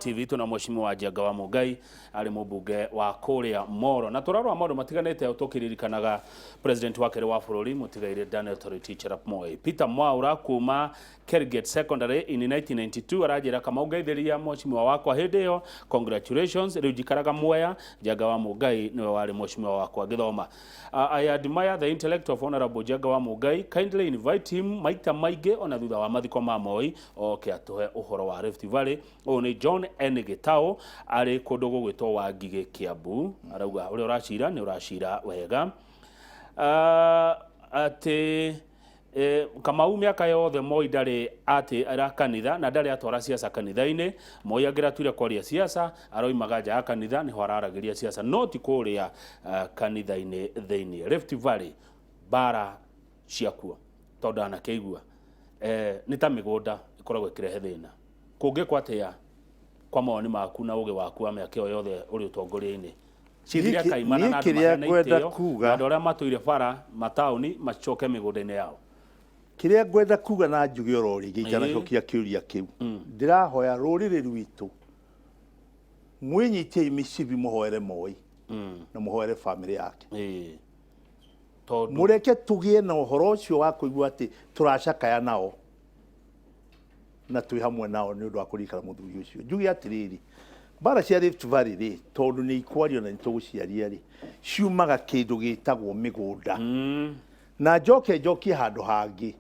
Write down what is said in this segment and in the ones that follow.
TV tuna mheshimiwa Njenga wa Mũngai arĩ mũmbunge wa kũrĩa Moro na tũrarora maũndũ matiganĩte tũkĩririkanaga president wa kerĩ wa bũrũri mũtigairĩ Daniel Toroitich arap Moi. Peter Mwaura kuma Kergate Secondary in 1992 aranjĩra Kamau ngeithĩria mheshimiwa wakwa hĩndĩ ĩyo, congratulations, rĩu njikaraga Mwea. Njenga wa Mũngai nĩwe warĩ mheshimiwa wakwa ngĩthoma. I admire the intellect of Honorable Njenga wa Mũngai, kindly invite him maita maingĩ ona thutha wa mathiko ma Moi oke atũhe ũhoro wa Rift Valley. Ũyũ nĩ John N Gĩtaũ arĩ kũndũ gũgwĩtwo Wangigĩ Kiambu, arauga ũrĩa ũracira nĩ ũracira wega. Atĩ Kamau mĩaka yothe Moi ndarĩ atĩra kanitha na ndarĩ atwara siasa kanitha-inĩ. Moi angĩratuire kwaria siasa aroimaga nja ya kanitha nĩho araragĩria siasa no ti kũrĩa kanitha-inĩ thĩinĩ. Rift Valley mbara ciakuo tondũ ndanakĩigua nĩ ta mĩgũnda ĩkoragwo ĩkĩrehe thĩna. Kũngĩkwo atĩa kwa mawoni maku na ũgĩ waku wa mĩaka ĩyo yothe ũrĩ ũtongoria-inĩ? Cithiria kaimana Niĩ na andũ kĩrĩa maheane ngwenda itĩo kuga- na andũ arĩa matũire bara mataũni macoke mĩgũnda-inĩ yao. Kĩrĩa ngwenda kuga na njuge oro rĩngĩ itanacokia kĩũria kĩu, ndĩrahoya rũrĩrĩ rwitũ mwĩnyitiei mĩcibi mũhoere Moi na mũhoere famĩlĩ yake. Tondũ Mũreke tũgĩe na ũhoro ũcio wa kũigua atĩ tũracakaya nao na twĩ hamwe nao nĩ ũndũ wa kũririkana mũthuri ũcio. Njuge atĩrĩrĩ, mbara cia Rift Valley rĩ, tondũ nĩ ikwario na nĩ tũgũciaria rĩ, ciumaga kĩndũ gĩtagwo mĩgũnda. Na njoke njokie handũ hangĩ,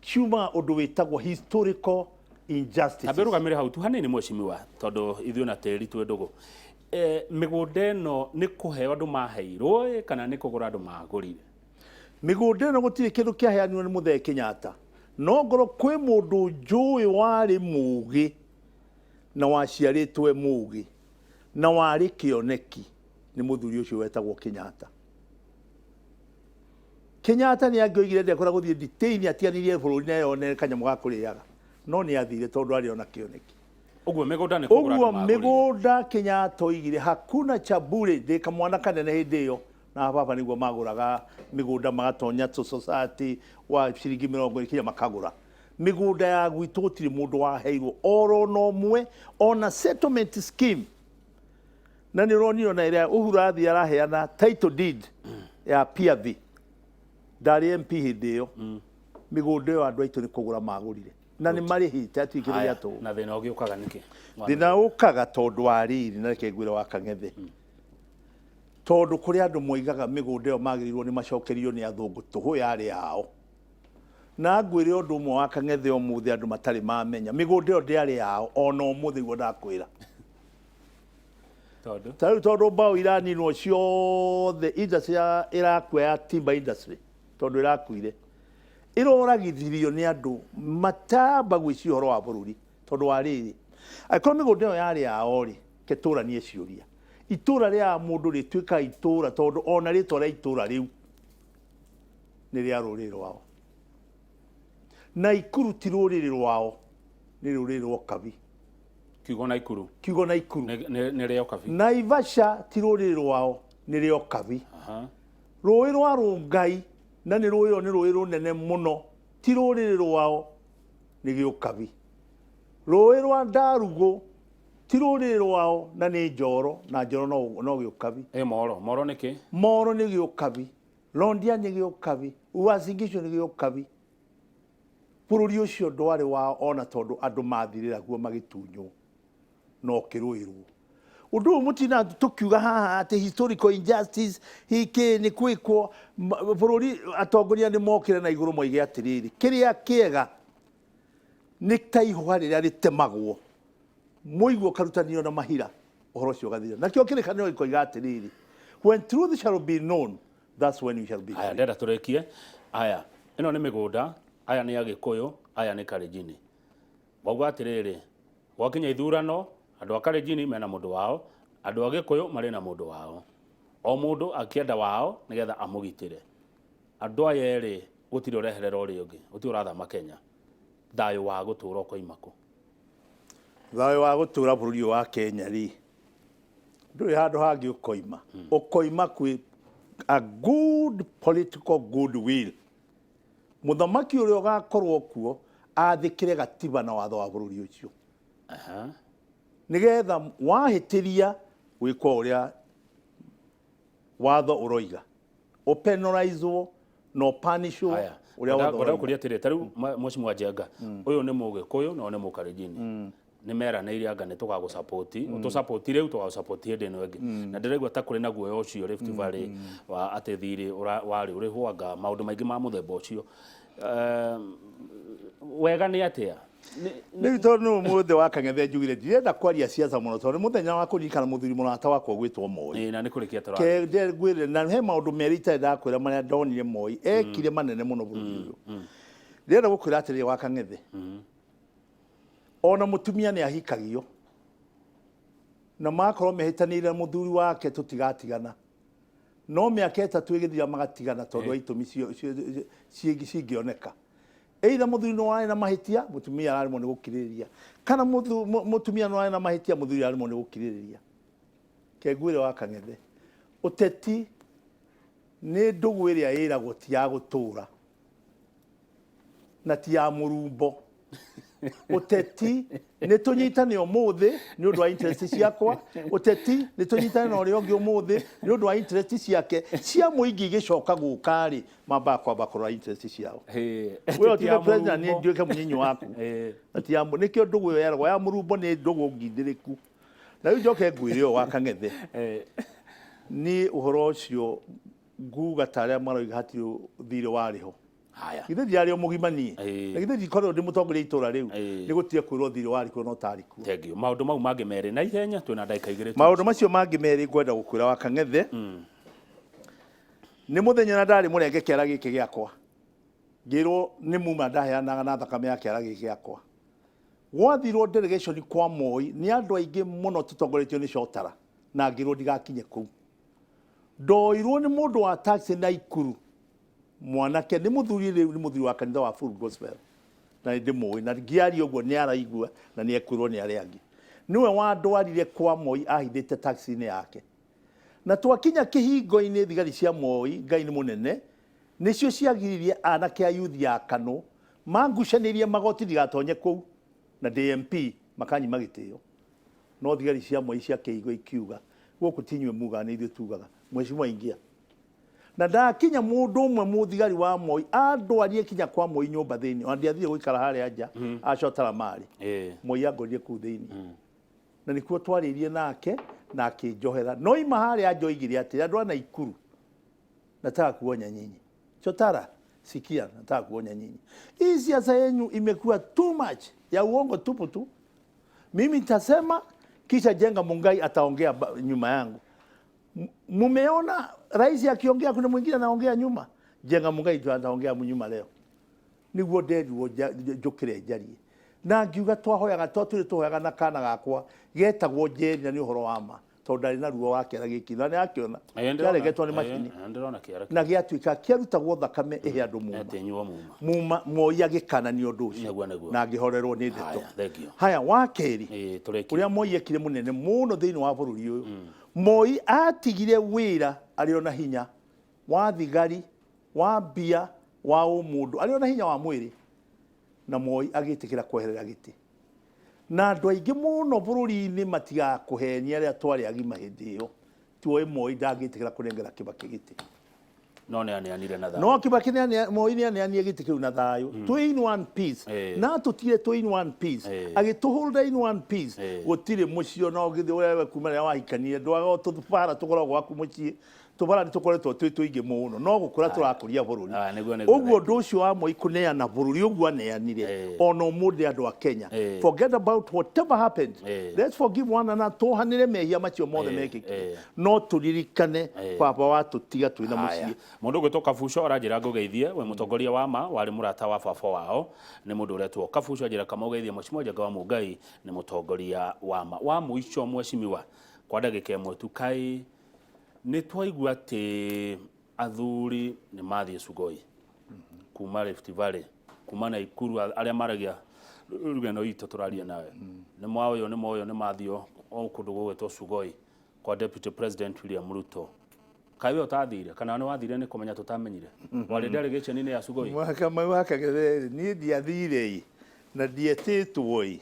ciumaga ũndũ wĩtagwo historical injustices. Tambe ũrũgamĩre hau tu hanini mheshimiwa, tondũ ithuĩ na tĩri twĩ ndũgũ. Mĩgũnda ĩno nĩ kũheo andũ maheirwo ĩ, kana nĩ kũgũra andũ magũrire? Mĩgũnda ĩno gũtirĩ kĩndũ kĩaheanirwo nĩ Mũthee Kenyatta, no ngorwo kwĩ mũndũ njũĩ warĩ mũgĩ na waciarĩtwo e mũgĩ na warĩ kĩoneki nĩ mũthuri ũcio wetagwo Kenyatta. Kenyatta nĩ angĩoigire ndekwenda gũthiĩ detain atiganĩrie bũrũri na eyonere kanyamũ ga kũrĩaga, no nĩ athire tondũ arĩ ona kĩoneki. Ũguo mĩgũnda nĩ kũgũra Ũguo andũ magũrire. mĩgũnda Kenyatta oigire hakuna cha bure, ndĩ kamwana kanene hĩndĩ ĩyo na baba nĩguo magũraga mĩgũnda magatonya tũ society wa ciringi 20 kinya makagũra. Mĩgũnda ya gwitũ gũtirĩ mũndũ waheirwo oro na ũmwe, ona settlement scheme. Na nĩ ũronire ona ĩrĩa Uhuru athiĩ araheana title deed ya Piathi, ndarĩ MP hĩndĩ ĩyo. Mĩgũnda ĩyo andũ aitũ nĩ kũgũra magũrire na nĩ marĩhĩte, hatirĩ kĩndũ Haya, gĩa tũhũ. Na thĩna ũngĩ ũkaga nĩkĩ? Thĩna ũkaga tondũ wa rĩrĩ, na reke ngwĩre wa Kang'ethe, tondũ kũrĩ andũ moigaga mĩgũnda ĩyo magĩrĩirwo nĩ macokerio nĩ athũngũ tũhũ yarĩ yao. Na ngwĩre ũndũ ũmwe wa Kang'ethe ũmũthĩ andũ matarĩ mamenya, mĩgũnda ĩyo ndĩarĩ yao ona ũmũthĩ guo ndakwĩra. Tondũ? Ta rĩu tondũ mbaũ iraninwo ciothe, industry ya ĩrakua ya timber industry tondũ ĩrakuire, ĩroragithirio nĩ andũ matamba gwĩciria ũhoro wa bũrũri. Tondũ wa rĩrĩ, angĩkorwo mĩgũnda ĩyo yarĩ yao rĩ, reke tũranie ciũria. Itũra rĩa mũndũ rĩtuĩkaga itũra tondũ ona rĩtwa rĩa itũra rĩu nĩ rĩa rũrĩrĩ rwao. Naikuru ti rũrĩrĩ rwao, nĩ rũrĩrĩ rwa Okabi. Kiugo Naikuru. Kiugo Naikuru. Nĩ rĩa Okabi. Naivasha ti rũrĩrĩ rwao, nĩ rĩa Okabi. Rũĩ rwa Rũngai, na nĩ rũĩ nĩ rũĩ rũnene mũno, ti rũrĩrĩ rwao, nĩ gĩũkabi. Rũĩ rwa Ndarugũ ti rũrĩrĩ rwao na nĩ Njoro, na Njoro no gĩũkabi. Ĩ Moro, Moro nĩ kĩ? Moro nĩ gĩũkabi, Londia nĩ gĩũkabi, Uasin Gishu nĩ gĩũkabi. Bũrũri ũcio ndwarĩ wao ona tondũ andũ mathirĩra guo magĩtunywo na ũkĩrũĩrwo. Ũndũ ũyũ mũtina tũkiuga haha atĩ historical injustice hikĩ nĩ kwĩkwo bũrũri, atongoria nĩ mokĩre na igũrũ moige atĩrĩrĩ, kĩrĩa kĩega nĩ ta ihũha rĩrĩa rĩtemagwo mũigua ũkarutanio na mahira, ũhoro ũcio ũgathira. Nakĩo kĩrĩkanĩro gĩkoiga atĩrĩrĩ, when truth shall be known, that's when you shall be Haya, free. ndenda tũrĩkie. Haya, ĩno nĩ mĩgũnda, aya nĩ Agĩkũyũ, aya nĩ Kalenjin. Wauga atĩrĩrĩ, gwakinya ithurano, andũ a Kalenjin mena mũndũ wao, andũ a Gĩkũyũ marĩ na mũndũ wao. O mũndũ akĩenda wao nĩgetha amũgitĩre. Andũ aya erĩ gũtirĩ ũreherera ũrĩa ũngĩ, gũtirĩ ũrathama Kenya. Thayũ wa gũtũra ũkoima kũ? Thayũ wa gũtũra bũrũri ũyũ wa Kenya rĩ, ndũrĩ handũ hangĩ ũkoima. Ũkoima kwĩ a good political goodwill. Mũthamaki ũrĩa ũgakorwo kuo athĩkĩre gatiba na watho wa bũrũri ũcio. Nĩgetha wahĩtĩria gwĩkwo ũrĩa watho ũroiga, ũpenalizwo na ũpanishwo Haya. ũrĩa watho Ngwenda ũroiga. gũkũria atĩrĩ, ta rĩu Mheshimiwa Njenga ũyũ nĩ Mũgĩkũyũ na ũyũ nĩ Mũkalenjini, nĩ meranĩire anga nĩ tũgagũsapoti, ũtũsapoti rĩu, tũgagũsapoti hĩndĩ ĩno ĩngĩ, na ndĩraigua ta kũrĩ na guoya ũcio Rift Valley wa atĩ thirĩ warĩ ũrĩhwo anga maũndũ maingĩ ma mũthemba ũcio. Wega nĩ atĩa? Rĩu tondũ nĩ ũmũthĩ wa Kang'ethe, njugire ndirenda kwaria siasa mũno tondũ nĩ mũthenya wa kũririkana mũthuri mũrata wakwa ũgwĩtwo Moi. Ĩĩ, na nĩ kũrĩkia tũrathiĩ. Ke ngwĩre na he maũndũ merĩ itarendaga kwĩra marĩa ndonire Moi ekire manene mũno bũrũri ũyũ. Ndĩrenda gũkwĩra atĩrĩrĩ wa Kang'ethe, ona mũtumia nĩ ahikagio na makorwo mehĩtanĩire na mũthuri wake tũtigatigana, no mĩaka 3 ĩgĩthira magatigana tondũ wa itũmi cingĩoneka. Either mũthuri nĩ warĩ na mahĩtia, mũtumia araremwo nĩ gũkirĩrĩria, kana mũtumia nĩ warĩ na mahĩtia, mũthuri araremwo nĩ gũkirĩrĩria. Kengwĩre wa Kang'ethe, ũteti nĩ ndũgũ ĩrĩa ĩragwo ti ya gũtũra na ti ya mũrumbo. Ũteti nĩ tũnyitane ũmũthĩ nĩ ũndũ wa interest ciakwa, ũteti nĩ tũnyitane na ũrĩa ũngĩ ũmũthĩ nĩ ũndũ wa interest ciake, cia mũingĩ igĩcoka gũka rĩ, mambaga kwamba kũrora interest ciao. We ũtuĩke president, niĩ nduĩke mũnyinyi waku. Na ti ya nĩkĩo ndũgũ ĩyo yeragwo ya mũrumbo, nĩ ndũgũ ngindĩrĩku. Na rĩu njoke ngwĩre ũũ wa Kang'ethe, niĩ ũhoro ũcio nguga ta arĩa maroiga hatirĩ thirĩ warĩ ho. Haya. Githĩ ndiarĩ o mũgima niĩ? Ĩĩ. Na githĩ ndikoragwo ndĩ mũtongoria itũra rĩu? Ĩĩ. Nĩ gũtige kwĩrwo thirĩ warĩ kuo no ũtarĩ kuo. Thank you. Maũndũ mau mangĩ merĩ na ihenya, twĩna ndagĩka 2 tu. Maũndũ macio mangĩ merĩ ngwenda gũkwĩra wa Kang'ethe, nĩ mũthenya na ndarĩ mũrenge kĩara gĩkĩ gĩakwa, ngĩrwo nĩ muma ndaheanaga na thakame ya kĩara gĩkĩ gĩakwa. Gwathirwo delegation kwa Moi nĩ andũ aingĩ mũno tũtongoretio nĩ Chotara, na ngĩrwo ndigakinye kũu. Ndoirwo nĩ mũndũ wa taxi Naikuru, mwanake nĩ mũthuri rĩu, nĩ mũthuri wa kanitha wa Full Gospel, na nĩ ndĩmũĩ, na ngĩaria ũguo nĩ araigua na nĩ ekwĩrwo nĩ arĩa angĩ. Nĩwe wandwarire kwa Moi ahithĩte taxi-inĩ yake, na twakinya kĩhingo-inĩ thigari cia Moi, Ngai nĩ mũnene, nĩcio ciagiririe anake a yuthi ya Kano mangucanĩrie magoti ndigatonye kũu, na ndĩ MP makanyima gĩtĩo. No thigari cia Moi cia kĩhingo ikiuga, gũkũ ti inyuĩ mugaga, nĩ ithuĩ tugaga, mheshimiwa ingia. Na ndakinya mũndũ ũmwe mũthigari wa Moi andwarie kinya kwa Moi nyũmba thĩinĩ, ona ndiathire gũikara harĩa nja acotara marĩ. Moi angorire kũu thĩinĩ, na nĩkuo twarĩirie nake na akĩnjohera. No ima harĩa njoigire atĩrĩ, andũ a Naikuru, nataka kuonya nyinyi. Chotara, sikia, nataka kuonya nyinyi, hii siasa yenyu imekuwa too much ya uongo tupu tu. Mimi nitasema kisha Jenga Mungai ataongea nyuma yangu. Mumeona rais akiongea kuna mwingine anaongea nyuma. Jenga Mungai ndio ataongea nyuma leo. Niguo nderirwo njũkĩre njarie, na ngiuga twahoyaga twatũrĩ tũhoyaga na kana gakwa getagwo Njeri, na nĩ ũhoro wa ma tondũ ndarĩ na ruo wa kĩara gĩkĩ na nĩ akĩona kĩaregetwo nĩ macini Ndĩrona kĩara na gĩatuĩka kĩarutagwo thakame ĩhe andũ muma. Ĩnyuo muma. Muma Moi agĩkanania ũndũ ũcio Nĩguo, nĩguo. na ngĩhorerwo nĩ ndeto. Haya, thank you. Haya, wa kerĩ, Ĩĩ, tũrĩkie. ũrĩa Moi ekire mũnene mũno thĩinĩ wa bũrũri ũyũ, Moi atigire wĩra arĩ ona hinya wa thigari, wa mbia, wa ũmũndũ, arĩ ona hinya wa mwĩrĩ, na Moi agĩtĩkĩra kweherera gĩtĩ. Na andũ aingĩ mũno bũrũri-inĩ matigakũhenia, arĩa twarĩ agima hĩndĩ ĩyo tuoĩ Moi ndangĩtĩkĩra kũnengera Kibaki gĩtĩ. No nĩ aneanire na thayũ. No Kibaki Moi nĩ aneanire gĩtĩ kĩu na thayũ, twĩ in one piece, na tũtire twĩ in one piece, agĩtũhũrĩra in one piece. Gũtirĩ mũciĩ ona ũgĩthiĩ wewe kuma rĩrĩa wahikanire ndwaga tũbara tũkoragwo gwaku mũciĩ, tũbara nĩ tũkoretwo twĩ tũingĩ mũno, no gũkũra tũrakũria bũrũri. Ah, nĩguo, nĩguo, Ũguo ũndũ ũcio wa Moi kũneana bũrũri ũguo aneanire, ona ũmũthĩ andũ a Kenya, forget about whatever happened, let's forgive one another, tũhanĩre mehia macio mothe mekĩkire, no tũririkane baba watũtiga twĩna Haya. mũciĩ. Mũndũ ũgwĩtwo Kabuco aranjĩra ngũgeithie, we mũtongoria wa ma warĩ mũrata wa baba wao, nĩ mũndũ ũretwo Kabuco anjĩra kama ũgeithie Mheshimiwa Njenga wa Mũngai, nĩ mũtongoria wa ma. Wa mũico mheshimiwa, kwa ndagĩka 1 tu, kaĩ nĩ twaigua atĩ athuri nĩ mathiĩ Sugoi kuma Rift Valley, kuma Naikuru, arĩa maragia ruga ĩno itũ tũraria nawe, nĩ mwaũyũ nĩ mwaũyũ, nĩ mathiĩ o kũndũ gũgwĩtwo Sugoi kwa Deputy President William Ruto. Kaĩ we ũtathire kana nĩ wathire nĩ kũmenya tũtamenyire warĩ delegation-inĩ ya Sugoi? Mwaka mau wa Kang'ethe niĩ ndiathire ĩ. Na ndietĩtwo ĩ,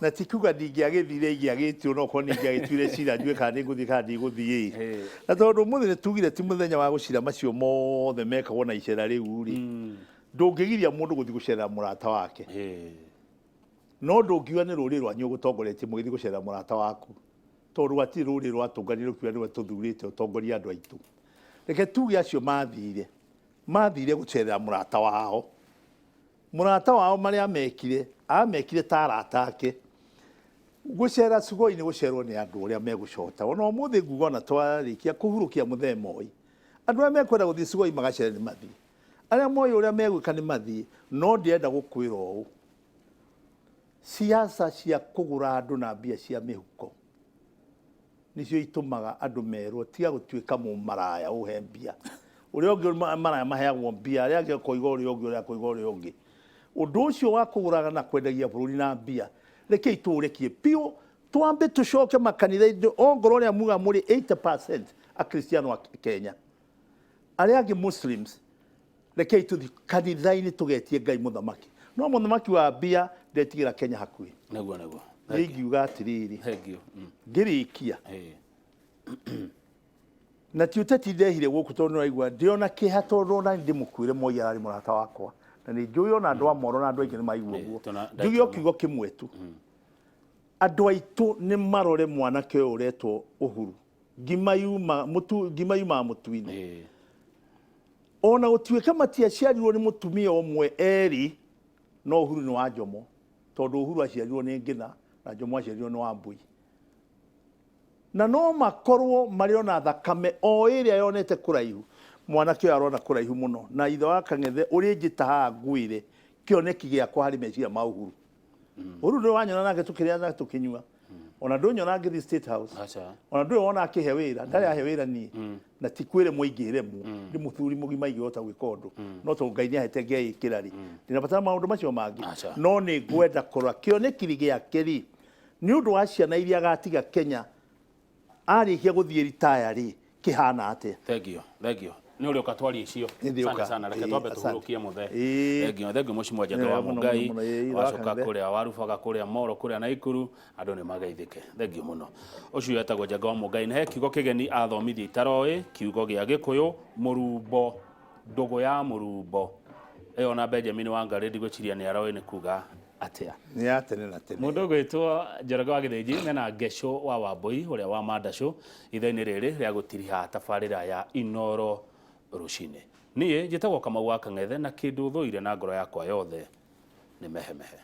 na ti kuga ndingĩagĩthire, ingĩagĩtirwo no korwo ningĩagĩtuire cira njuĩ kana nĩngũthiĩ kana ndigũthiĩ ĩ. Na tondũ ũmũthĩ nĩ tugire ti mũthenya wa gũcira macio mothe mekagwo na icera rĩu rĩ, ndũngĩgiria mũndũ gũthiĩ gũcerera mũrata wake. No ndũngiuga nĩ rũrĩrĩ rwanyu ũgũtongoretie mũgĩthiĩ gũcerera mũrata waku, tondũ hatirĩ rũrĩrĩ rwatũnganire rũkiuga nĩwe tũthurĩte ũtongorie andũ aitũ. Reke tuge acio mathire, mathire gũcerera mũrata wao. Mũrata wao marĩa amekire, amekire ta arata ake. Gũcera Sugoi nĩ gũcerwo nĩ andũ ũrĩa megũcota. Ona ũmũthĩ nguga ona twarĩkia kũhurũkia mũthee Moi, andũ arĩa mekwenda gũthiĩ Sugoi magacere nĩ mathiĩ. Arĩa moĩ ũrĩa megwĩka nĩ mathiĩ, no ndĩrenda gũkwĩra ũũ, siasa cia kũgũra andũ na mbia cia mĩhuko nĩcio itũmaga andũ merwo tiga gũtuĩka mũmaraya ũhe mbia. Ũrĩa ũngĩ maraya maheagwo mbia, arĩa angĩ akoiga ũrĩa ũngĩ, ũrĩa akoiga ũrĩa ũngĩ. Ũndũ ũcio wa kũgũraga na kwendagia bũrũri na mbia, rekei tũũrekie biũ, twambe tũcoke makanitha-inĩ, ongorwo ũrĩa muga mũrĩ 80% akristiano a Kenya, arĩa angĩ Muslims, rekei tũthiĩ kanitha-inĩ tũgetie Ngai mũthamaki. No mũthamaki wa mbia ndetigĩra Kenya hakuhĩ. Nĩguo nĩguo. Nĩ ingiuga atĩrĩrĩ, Thank you. Ngĩrĩkia, na ti ũteti ndehire gũkũ tondũ nĩwaigua ndĩona kĩeha tondũ ona ndĩmũkuĩre Moi ararĩ mũrata wakwa, na nĩ njũĩ ona andũ a Moro na andũ aingĩ nĩ maigua ũguo. Njuge o kiugo kĩmwe tu, andũ aitũ nĩ marore mwanake ũyũ ũretwo Uhuru. Ngima yuma mũtu, ngima yumaga mũtu-inĩ. Ona gũtuĩka matiaciarirwo nĩ mũtumia ũmwe erĩ, no Uhuru nĩ wa Njomo, tondũ Uhuru aciarirwo nĩ Ngĩna na Njomo aciarirwo nĩ Wambui. Na no makorwo marĩ ona thakame o ĩrĩa yonete kũraihu. Mwanake ũyũ arona kũraihu mũno, na ithe wa Kang'ethe ũrĩa ingĩta haha ngwĩre kĩoneki gĩakwa harĩ meciria ma Uhuru. Uhuru ndũrĩ wanyona nake tũkĩrĩa na tũkĩnyua. Ona ndũnyona ngĩthiĩ State House. Ona ndũrĩ wona akĩhe wĩra, ndarĩ ahe wĩra niĩ. Na ti kwĩremwo ingĩremwo, ndĩ mũthuri mũgima ingĩhota gwĩka ũndũ. No tondũ Ngai nĩahete ngeĩkĩra rĩ, ndinabatara maũndũ macio mangĩ. No nĩ ngwenda kũrora kĩoneki gĩake rĩ, nĩ ũndũ wa ciana iria agatiga Kenya arĩkia gũthiĩ ritaya rĩ, kĩhana atĩa? Thank you, thank you. Nĩ ũrĩũka twarie icio. Nĩ ndĩũka. Asante sana, reke twambe Asante. tũhurũkie mũthee. Thank you, thank you Mheshimiwa Njenga wa Nĩ wega mũno, Mũngai. mũno, mũno. Wacoka Wakang'ethe. kũrĩa Warubaga, kũrĩa Moro, kũrĩa Naikuru, andũ nĩ mageithĩke. Thank you mũno. Ũcio etagwo Njenga wa Mũngai. Na he kiugo kĩgeni athomithia itaroĩ, kiugo gĩa Gĩkũyũ, mũrumbo, ndũgũ ya mũrumbo. Ĩyo na Benjamin Wangarĩ ndigwĩciria nĩ aroĩ nĩ kuga atĩa. Nĩ ya tene na tene. Mũndũ ũgwĩtwo Njoroge wa Gĩthĩnji mena Ngecũ wa Wambũi ũrĩa wa Mandacũ ithaa-inĩ rĩrĩ rĩa gũtiriha tabarĩra ya Inoro rũcinĩ. Niĩ njĩtagwo Kamau wa Kang'ethe na kĩndũ thũire na ngoro yakwa yothe nĩ mehemehe.